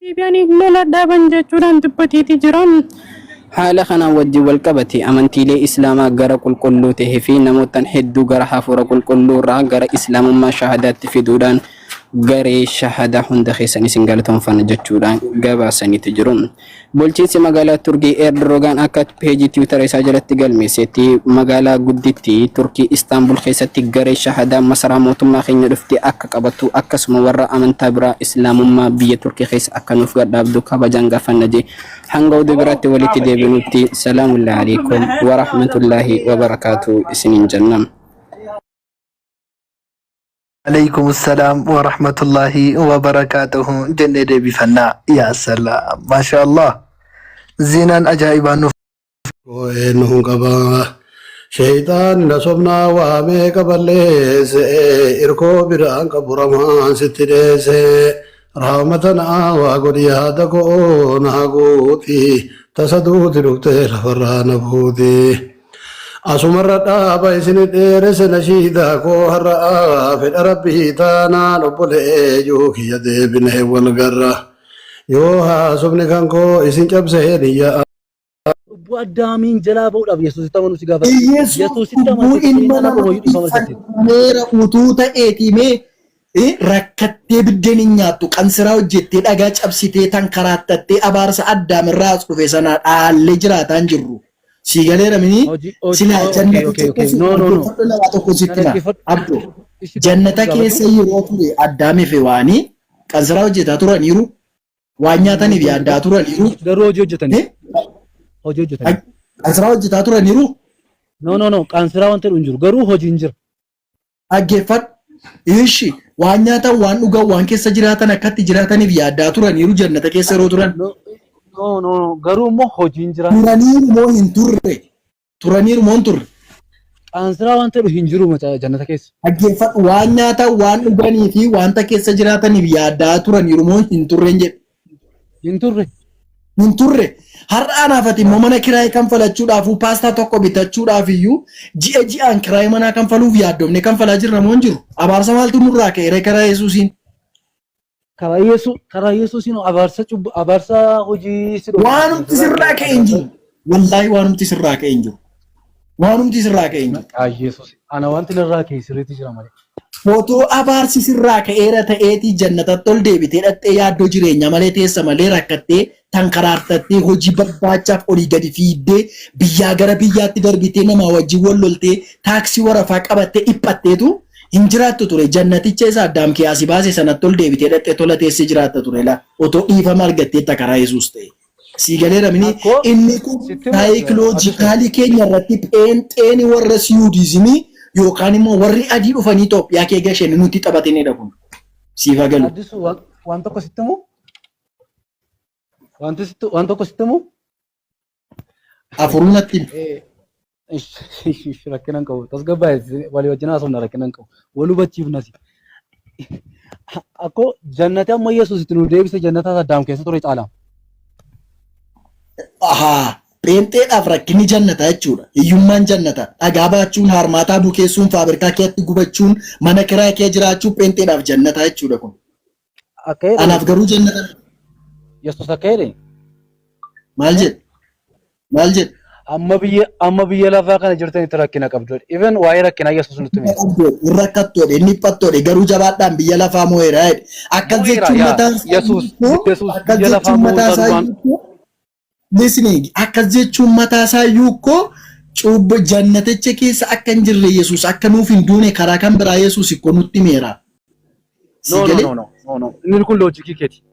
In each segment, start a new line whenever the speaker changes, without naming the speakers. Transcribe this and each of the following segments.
Deebi'anii lola dhaaban jechuudhaan dubbateeti jira.
Haala kanaan wajjin wal qabate amantiilee Islaamaa gara qulqulluu ta'ee fi namootan hedduu gara hafuura qulqulluu irraa gara Islaamummaa shahadaatti fiduudhaan garee shahadaa hunda keessan isin galatoomfanna jechuudhaan gabaasaniiti jiru. Bulchiinsi magaalaa Turkii Erdogan akka peejii Tiwiitara isaa jalatti galmeessetti magaalaa guddittii Turkii Istaanbul keessatti garee shahadaa masaraa mootummaa keenya dhuftee akka qabattu akkasuma warra amantaa biraa Islaamummaa biyya Turkii keessa akka nuuf gadhaabdu kabajaan gaafanna jee hanga oduu biraatti walitti deebinutti salaamullahi alaikum wa rahmatullahi wa barakaatu isiniin jenna.
Aleykum salaam wa rahmatullahi wa barakaatuhu jennee deebifannaa. Yaa salaam. Maasha Allah. Zinaan ajaa'ibaa nuuf
Eenyuun qaba sheeyxaan na sobnaa waamee qaballeesse irkoo biraan qabu ramaan sitti dheesse rahmata naa waa godhi yaada koo naa guuti tasa duuti dhuftee lafarraa na buuti. Asumarra dhaaba isin dheeresse nashiidaa koo har'a fedha rabbii taanaan obbolee juu kiyya deebinee wal garra. Yoo haasofni kan koo isin cabsee niyya.
Cubbuu Addaamiin jalaa ba'uudhaaf Yesuusitti amanuu si gaafata.
Yesuus
Yesuusitti
cubbuu
amantee
ilma
jireenya nama
namaatti
hoyyuu dhiifama argatte.
fannifameera utuu ta'eetii mee rakkattee biddeen hin nyaattu qansiraa hojjettee dhagaa cabsitee tankaraattattee abaarsa Addaam irraa as dhufe sana dhaallee jiraataa hin jirru. Sii galeera mini
Hojii hojii
silaa
okay
jannaticha
okay okay
keessa
no no no
dhaggeeffadhu nama tokko
na
sitti hima
dhaggeeffadhu
abdo
ishi tokko
jannata
si gaafadhu
keessa yeroo ture Addaamii fi Hewaanii qansiraa hojjetaa turaniiru waan nyaataniif yaaddaa turaniiru.
Garuu hojii hojjetanii.
Eh?
Hojii hojjetanii.
Qansiraa hojjetaa turaniiru.
No no no qaansiraa wanta jedhu hin jiru. Garuu hojiin jira.
Dhaggeeffadhu. Ishi waan nyaatan waan dhugan waan keessa jiraatan akkatti jiraataniif yaaddaa turaniiru jannata keessa yeroo turan.
No no no garuu immoo hojiin jira.
Turaniiru moo hin turre? Turaniiru moo hin turre?
Qaansiraa wanta jedhu hin jiru maca jannata keessa.
Dhaggeeffadhu waan nyaatan waan dhuganii fi wanta keessa jiraataniif yaaddaa turaniiru moo hin turre hin jedhe.
Hin turre.
Hin turre. Har'a anaaf ati immoo mana kiraayii kanfalachuudhaaf paastaa tokko bitachuudhaaf iyyuu ji'a ji'aan kiraayii manaa kanfaluuf yaaddomne kanfalaa jirra moo hin jiru? Abaarsa maaltu nurraa ka'e karaa Yesuusiin?
Karaa Yesuus karaa Yesuusiin abaarsa cubbu abaarsa hojii si dhowwu.
Waanumti sirraa ka'e hin jiru. Wallaahi waanumti sirraa ka'e hin jiru. Waanumti sirraa ka'e hin jiru.
Maqaa Yesuus. Ana wanti narraa ka'e sirriitti jira malee.
Otoo abaarsi sirraa ka'eera ta'eetii jannatatti ol deebitee dhaqxee yaaddoo jireenyaa malee teessa malee rakkattee tankaraartattee hojii barbaachaaf olii gadi fiiddee biyyaa gara biyyaatti darbitee namaa wajjin wal loltee taaksii warafaa qabattee dhiphatteetu hin jiraattu ture. Jannaticha isa Addaam keessaa si baase sanatti ol deebitee dhaqxee tola teessee jiraatta ture laa. Otoo dhiifama argatteetta karaa Yesuus ta'e. Sii galeera mini
Akkoo
inni kun
sitti hima Addisu.
saayikoloojikaalii keenya irratti pheenxeeni warra siyuudizimii yookaan immoo warri adii dhufanii Itoophiyaa kee gasheen nutti taphatinidha kun. Siif haa galu.
Addisu waan waan tokko sitti himu wanti sitti waan tokko sitti himu
Afuruu natti himi.
Rakkina hin qabu. Tasgabbaa'e walii wajjin haasofna rakkina hin qabu. Wal hubachiifnas. Akkoo jannati amma Yesuus itti nu deebise jannata Addaam keessa ture caala.
Ahaa. Pheenxeedhaaf rakkinni jannata jechuudha. Hiyyummaan jannata. Dhagaa baachuun, haarmaataa bukeessuun, faabirikaa keessatti gubachuun, mana kiraa kee jiraachuun pheenxeedhaaf jannata jechuudha kun.
Akka jedhe
Anaaf garuu jannata
Yesuus akka jedhe
maal jedhe? Maal jedhe?
Amma biyya lafaa kana jirtanitti rakkina qabdu. Even waa'ee rakkinaa Yesuus nutti hime.
Hin rakkattu jedhe, inni dhiphattu jedhe, garuu jabaadhaan biyya lafaa moo'eera jedhe. Akkas
Moo'eera
jechuun
yaa
mataan isaa
Yesuus
iyyuu
Yesuus
akkas
biyya lafaa
jechuun
moo'uu
mataa
isaa
isaa
duraan
iyyuu listening akkas jechuun mataa isaa iyyuu koo cubbu jannaticha keessa akka hin jirre Yesuus akka nuuf hin duune karaa kan biraa Yesuus ikkoo nutti himeera. Si
No no
galee?
no no no no inni kun loojikii keeti.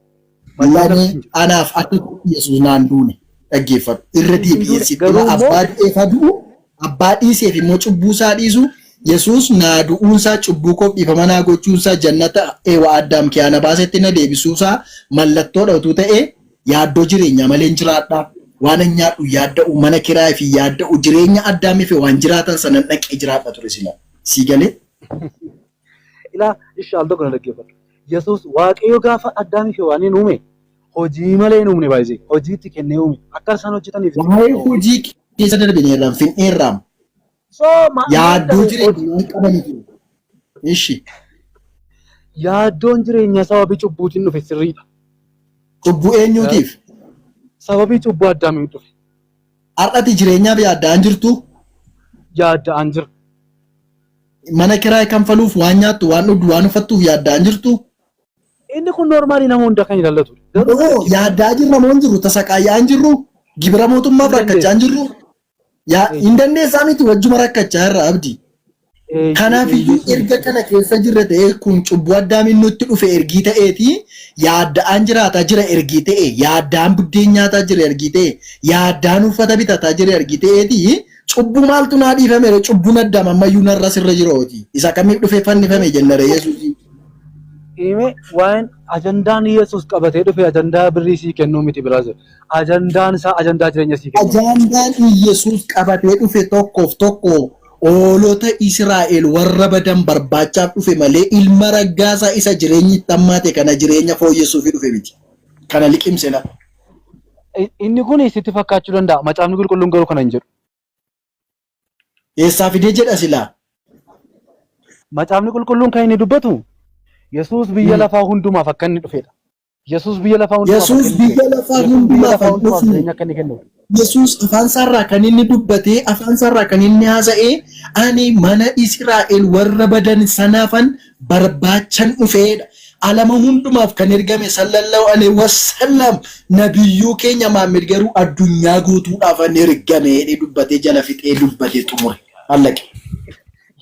Macaafni
Lame
akkas hin jedhu.
anaaf akka Yesuus naan duune dhaggeeffadhu. Irra
Hin
deebi'ee
duune
sitti hima
garuu immoo
abbaa du'eef haa du'u abbaa dhiiseef immoo cubbuu isaa dhiisu Yesuus naa du'uunsaa cubbuu koof dhiifama naa gochuunsaa jannata eewa Addaam kiyaa na baasetti na deebisuusaa mallattoodha utuu ta'ee yaaddoo jireenyaa malee hin jiraadha. Waan an nyaadhu yaadda'u mana kiraayii fi yaadda'u jireenya Addaamii fi waan jiraatan sanan dhaqee jiraadha ture sila. Sii galee?
Ilaa ishee al tokko na dhaggeeffadhu. Yesuus Waaqayyo gaafa Addaamii fi Hewaaniin uume hojii malee hin uumne baay'isee hojii itti kennee uume akka isaan hojjetaniif itti
Waa'ee
kennee uume.
hojii keessa darbineerraam finneerraam.
So maal
Yaaddoo
ta'e
jireenyaa
hojii
waan qabanii jiru. Ishi.
yaaddoon jireenyaa sababii cubbuutiin dhufe sirriidha.
Cubbuu eenyuutiif?
Sababii cubbuu Addaamiif dhufe.
Har'ati jireenyaaf yaadda'aan jirtu?
Yaadda'aan jira.
Mana kiraay kanfaluuf waan nyaattu, waan dhugdu, waan uffattuuf yaadda'aan jirtu?
Inni kun normaalii nama hunda kan ilaallatudha. Garuu
Oo, yaaddaa jirra moo hin jirru? Tasaqaayyaa hin jirru? Gibira mootummaaf rakkachaa hin jirru? Yaa hin dandeessaa miti wajjuma rakkachaa irra abdi. Kanaaf iyyuu erga kana keessa jirra ta'ee kun cubbuu addaamiin nutti dhufe ergii ta'eeti yaadda'aan jiraataa jira ergii ta'e yaadda'aan buddeen nyaataa jira ergii ta'e yaadda'aan uffata bitataa jira ergii ta'eeti cubbuu maaltu naa dhiifame cubbuun addaam ammayyuu narra sirra jirooti isa kamiif dhufe fannifame jennare yesuusii.
Hime waa'een ajandaan Yesuus qabatee dhufe ajandaa birrii sii kennuu miti brother. Ajandaan isaa ajandaa jireenya sii kennuuti.
Ajandaan Iyyasuus qabatee dhufe tokkoof tokko hoolota Israa'el warra badan barbaachaaf dhufe malee ilma raggaasaa isa jireenyi itti hammaate kana jireenya fooyyessuufi dhufe miti. Kana liqimse la.
Inni kun sitti fakkaachuu danda'a. Macaafni qulqulluun garuu kana hin jedhu.
Eessaa fidee jedha silaa?
Macaafni qulqulluun kan inni dubbatu Yesuus biyya lafaa hundumaaf akka inni dhufedha. Yesuus biyya lafaa hundumaaf akka
Yesuus
inni dhufe.
biyya lafaa
Yesuus biyya
hundumaaf
lafaa
hin
hundumaaf
dhufne.
jireenya akka inni kennuuf.
Yesuus afaan isaarraa kan inni dubbatee afaan isaarraa kan inni haasa'ee ani mana Israa'el warra badan sanaafan barbaachan dhufeedha. Alama hundumaaf kan ergame sallallahu alaihi wasallam nabiyyuu keenya Muhammad garuu addunyaa guutuudhaafan ergame jedhee dubbatee jala fixee dubbatee xumure. Allaqe.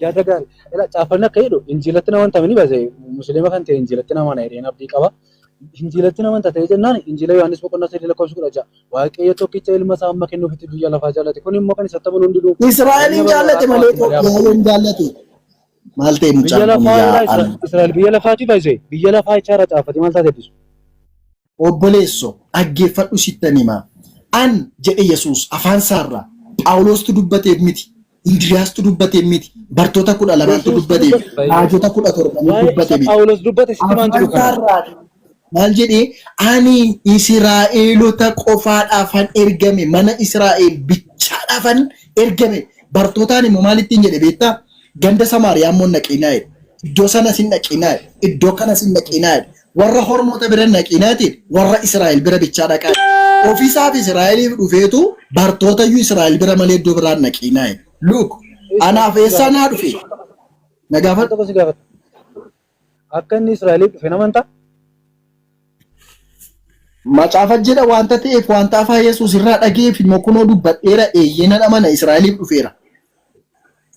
Yaada gaarii. Ila caaffanni akka jedhu injiilatti nama hin ni base musliima kan ta'e injiilatti nama na jedheen abdii qaba. Injiilatti nama ta'e jennaan injiila Yohaannis boqonnaa 3 lakkoofsa 16 Waaqayyo tokkicha ilma isaa amma kennuufitti biyya lafaa jaallate. Kun immoo kan isatti amanu hundinuu
Israa'eliin
jireenya bara
jaallate
baraa
malee
akka malee hafa.
Itoophiyaa jaallate. Maal ta'e
Biyya
mucaan kun
lafaa
yaa
irraa
Allah.
Israa'el biyya lafaati baay'ise. Biyya lafaa jecha irraa caafate maal taate ibsu?
Obboleesso, dhaggeeffadhu sittan hima. An, jedhe Yesuus, afaan isaarraa, Phaawulostu dubbateef miti, Indiriiyaastu dubbateef miti, bartoota 12ntu
Yesuustu
dubbateef,
dubbate.
raajota 17
Waa'ee
dubbate
isa
miti.
Phaawulos dubbate sitti maan
Afaan
jiru kana.
isaarraa maal jedhe? Ani Israa'eelota qofaadhaafan ergame, mana Israa'el bichaadhaafan ergame. Bartootaan immoo maal ittiin jedhe beektaa? Ganda Samaariyaa immoo hin dhaqinaa jedhe. Iddoo sanas hin dhaqinaa jedhe. Iddoo kanas hin dhaqinaa jedhe. Warra hormoota bira hin dhaqinaatii warra Israa'el bira bichaa dhaqaa jedhe. Ofiisaaf Israa'eliif dhufeetu bartootayyuu Israa'el bira malee iddoo biraa hin dhaqinaa jedhe. Look, anaaf eessaa naa dhufe? Na
Waan
gaafadhu.
tokko si gaafadha. Akka inni Israa'eliif dhufe hin amantaa?
Macaafa jedha wanta ta'eef wanta afaan Yesuus irraa dhaga'eef immoo kunoo dubbadheera eeyyee nan amana Israa'eliif dhufeera.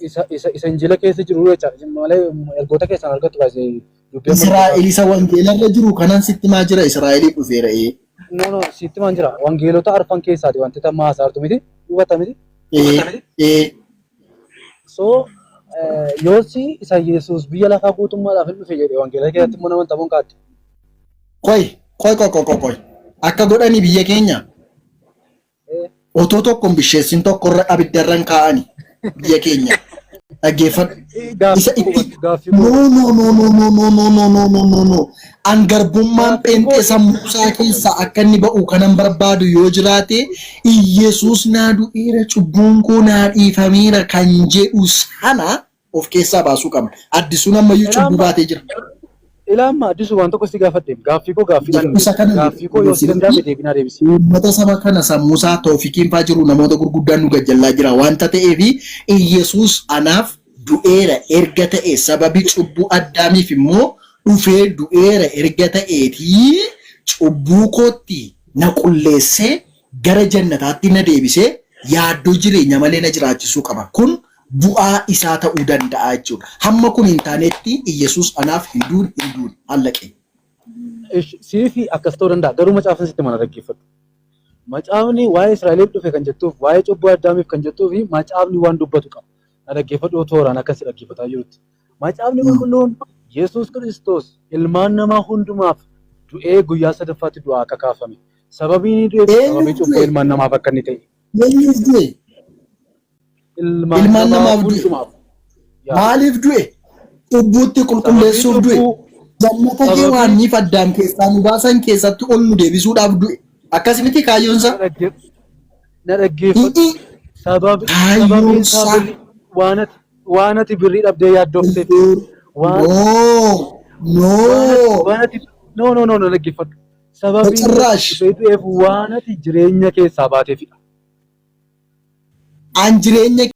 Isa isa isa injila keessa jiru jecha malee ergoota keessaan argattu baay'ee dubbii amma
Israa'el isa wangeelarra jiru kanan sitti maa jira Israa'eliif dhufeera ee.
No no sitti maan jira wangeelota arfan keessaati wanti tamma haasa'artu miti hubata miti.
Ee ee.
So yoosi isa Yesuus biyya lafaa guutummaadhaaf hin dhufe jedhe wangeela keessatti immoo nama tamuun kaatti.
Qoy qoy qoy qoy qoy akka godhani biyya keenya otoo tokko hin bisheessin tokko irra abidda irra hin kaa'ani biyya keenya dhaggeeffadhu. Isa itti
Gaaffii
no no no no no no no no no no no no an garbummaan pheenxee sammuu isaa keessaa akka inni ba'u kanan barbaadu yoo jiraate Iyyasuus naa du'eera cubbuun koo naa dhiifameera kan jedhu sana of keessaa baasuu qabna. Addisuun ammayyuu cubbuu baatee jira.
Ilaa amma Addisu waan tokko si gaafadhe gaaffii koo gaaffiidhaan
Isa kana
gaaffii koo yoo si danda'ame deebinaa deebisi.
Uummata saba kana sammuu isaa toofikiin faa jiru namoota gurguddaan nu gajjallaa jira wanta ta'eef Iyyasuus anaaf du'eera erga ta'e sababii cubbuu Addaamiif immoo dhufee du'eera erga ta'eetii cubbuu kootti na qulleessee gara jannataatti na deebisee yaaddoo jireenya malee na jiraachisuu qaba. Kun bu'aa isaa ta'uu danda'a jechuudha. Hamma kun hin taanetti Iyyasuus anaaf hin duune hin duune. Allaqe.
Ish, Siifi akkas ta'uu danda'a garuu macaafni sitti mana dhaggeeffadhu. Macaafni waa'ee Israa'eliif dhufe kan jettuuf waa'ee cubbuu Addaamiif kan jettuu fi macaafni waan dubbatu qaba. Na dhaggeeffadhu tooraan akkas si dhaggeeffataa jirutti. Macaafni qulqulluun Yesuus Kiristoos ilmaan namaa hundumaaf du'ee guyyaa sadaffaatti du'aa akka kaafame. Sababii inni du'eef
Eenyuuf
sababii cubbuu
du'e?
ilmaan namaaf akka inni ta'e.
Eenyuuf du'e?
Ilmaan
Ilmaan
namaa
namaaf du'e.
hundumaaf. Yaa.
Maaliif du'e? Cubbuutti qulqulleessuuf du'e. Jannata
Sababii-
Hewaaniif Addaam keessaa nu baasan keessatti ol nu deebisuudhaaf du'e. Akkas miti kaayyoon isaa?
Na dhaggeeffadhu.
Hi'i. Kaayyoon
Sababiin isaa
isaa.
birrii waan ati waan ati birrii dhabdee yaaddofteef waan
No. No.
waan ati no no no na dhaggeeffadhu. Sababiin
Bacirraash.
Yesuus dhufee du'eef waan ati jireenya keessaa baateefidha.
An jireenya